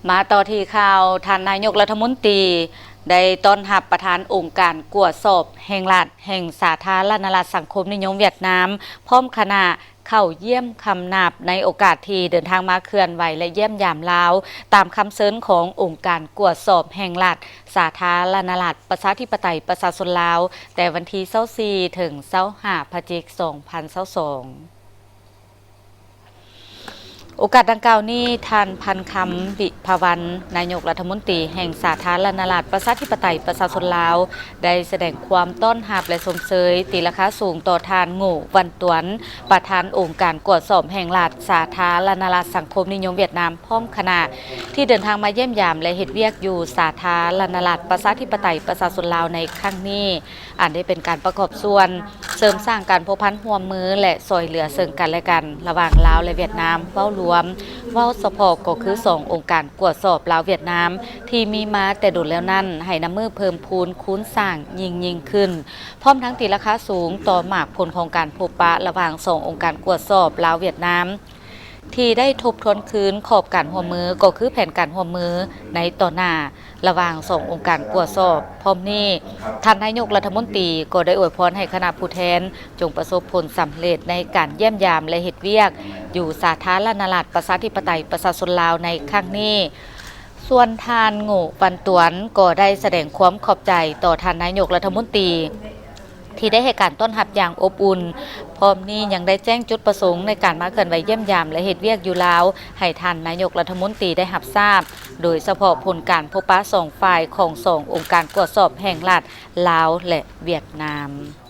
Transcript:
ມາຕໍ່ທີ່ຂ່າວ, ທ່ານນາຍົກລັດຖະມົນຕີໄດ້ຕ້ອນຮັບປະທານອົງການກວດສອບແຫ່ງລັດ ແຫ່ງສາທາລະນະລັດສັງຄົມນິຍົມຫວຽດນາມ ພ້ອມຄະນະເຂົ້າຢ້ຽມຄຳນັບ ໃນໂອກາດທີ່ເດີນທາງມາເຄື່ອນໄຫວ ແລະ ຢ້ຽມຢາມລາວ ຕາມຄຳເຊີນຂອງອົງການກວດສອບແຫ່ງລັດ ສາທາລະນະລັດ ປະຊາທິປະໄຕ ປະຊາຊົນລາວ ແຕ່ວັນທີຊາວສີ່ ເຖິງ ຊາວຫ້າ ພະຈິກ ສອງພັນຊາວສອງ. ໂອກາດດັ່ງກ່າວນີ້, ທ່ານ ພັນຄຳ ວິພາວັນ ນາຍົກລັດຖະມົນຕີແຫ່ງສາທາລະນະລັດ ປະຊາທິປະໄຕ ປະຊາຊົນລາວ ໄດ້ສະແດງຄວາມຕ້ອນຮັບ ແລະ ຊົມເຊີຍຕີລາຄາສູງຕໍ່ທ່ານ ໂງ່ ວັນຕວນ ປະທານອົງການກວດສອບແຫ່ງລັດ ສາທາລະນະລັດສັງຄົມນິຍົມຫວຽດນາມ ພ້ອມຄະນະ ທີ່ເດີນທາງມາຢ້ຽມຢາມ ແລະ ເຮັດວຽກຢູ່ສາທາລະນະລັດ ປະຊາທິປະໄຕ ປະຊາຊົນລາວ ໃນຄັ້ງນີ້, ອັນໄດ້ເປັນການປະກອບສ່ວນ ເສີມສ້າງການພົວພັນຮ່ວມມື ແລະ ຊ່ອຍເຫຼືອເຊິ່ງກັນແລະກັນ ລະຫວ່າງລາວ ແລະ ຫວຽດນາມ ເວົ້າລວມ, ເວົ້າສະເພາະກໍຄືສອງອົງການກວດສອບລາວ-ຫວຽດນາມ ທີ່ມີມາແຕ່ດົນແລ້ວນັ້ນ ໃຫ້ນັບມື້ເພີ່ມພູນຄູນສ້າງຍິ່ງໆຂຶ້ນ, ພ້ອມທັງຕີລາຄາສູງຕໍ່ໝາກຜົນຂອງການພົບປະລະຫວ່າງສອງອົງການກວດສອບລາວ-ຫວຽດນາມ ທີ່ໄດ້ທົບທວນຄືນຂອບການຮ່ວມມື ກໍຄືແຜນການຮ່ວມມືໃນຕໍ່ໜ້າ ລະຫວ່າງສອງອົງການກວດສອບ. ພ້ອມນີ້, ທ່ານນາຍົກລັດຖະມົນຕີກໍໄດ້ອວຍພອນໃຫ້ຄະນະຜູ້ແທນ ຈົ່ງປະສົບຜົນສຳເລັດໃນການຢ້ຽມຢາມ ແລະ ເຮັດວຽກຢູ່ສາທາລະນະລັດ ປະຊາທິປະໄຕ ປະຊາຊົນລາວ ໃນຄັ້ງນີ້. ສ່ວນທ່ານ ໂງ່ ວັນຕວນ ກໍໄດ້ສະແດງຄວາມຂອບໃຈຕໍ່ທ່ານນາຍົກລັດຖະມົນຕີ ທີ່ໄດ້ໃຫ້ການຕ້ອນຮັບຢ່າງອົບອຸ່ນ. ພ້ອມນີ້ຍັງໄດ້ແຈ້ງຈຸດປະສົງໃນການມາເຄື່ອນໄຫວຢ້ຽມຢາມ ແລະ ເຮັດວຽກຢູ່ລາວ ໃຫ້ທ່ານນາຍົກລັດຖະມົນຕີໄດ້ຮັບຊາບ, ໂດຍສະເພາະຜົນການພົບປະສອງຝ່າຍຂອງສອງອົງການກວດສອບແຫ່ງລັດ ລາວ ແລະ ຫວຽດນາມ.